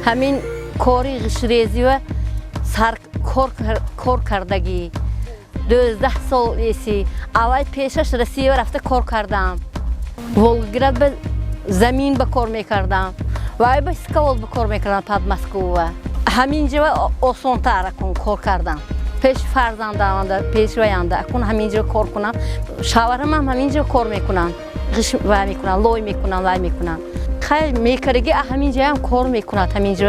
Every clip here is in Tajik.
Ҳамин кори ғиштрезива сар кор кардагӣ 12 сол еси. Аввал пешаш Россия рафта кор кардам. Волгоград ба замин ба кор мекардам. Вай ба Скавол ба кор мекардам Подмосква. Ҳамин ҷо осонтар акун кор кардам. Пеш фарзандаманда, пеш ваянда акун ҳамин ҷо кор кунам. Шавҳарам ҳам ҳамин ҷо кор мекунам. Ғиш вай мекунам, лой мекунам, вай мекунам. Хай мекардаги ҳамин ҷоям кор мекунад, ҳамин ҷо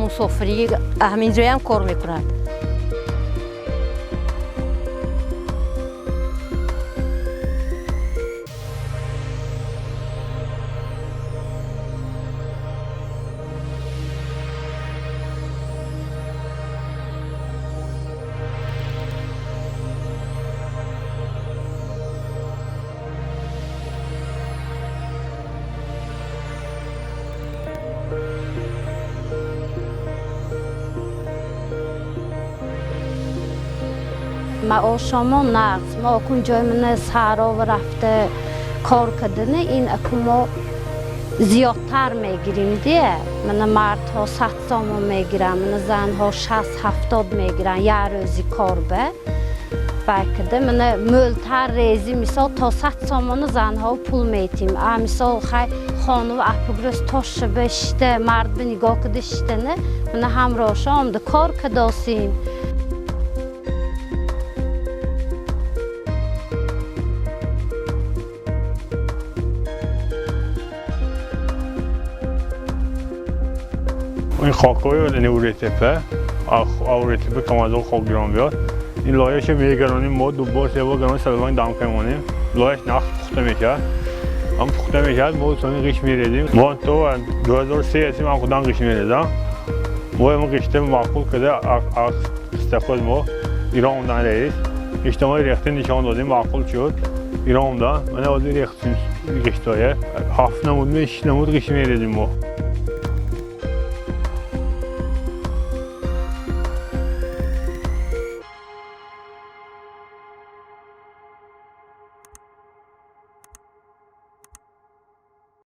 мусофирӣ ҳамин ҷоям кор мекунад. Маошамо нағз. Мо акун ҷои мана саров рафта кор кардани ин акун мо зиёдтар мегирим дия. Мана мардҳо 100 сомон мегиранд, мана занҳо 60-70 мегиранд як рӯзи кор ба. Вай карда мана мӯлтар рези мисол то 100 сомону занҳо пул метим. А мисол хай хонуву апугрӯз тошаба шита мард ба нигоҳ карда шитана мана ҳамроҳшо омда кор кардосим. این خاک‌های نوری‌تپه، آوری‌تپه که از خاک گران بیاد. این لایه‌ش می‌گرانیم ما دو بار سه بار گران سلوان دم کنیم. لایه‌ش نخ پخته میشه. هم پخته میشه ما سانی قیش می‌ریزیم. ما تو 2003 هستیم من خودم قیش می‌ریزم. ما هم قیشته معقول کرده از خود ما ایران اومدن رئیس. اجتماعی ریخته نشان دادیم معقول شد. ایران اومدن. من از ریختیم قیشتایه. 7 نمود 6 نمود قیش می‌ریزیم ما.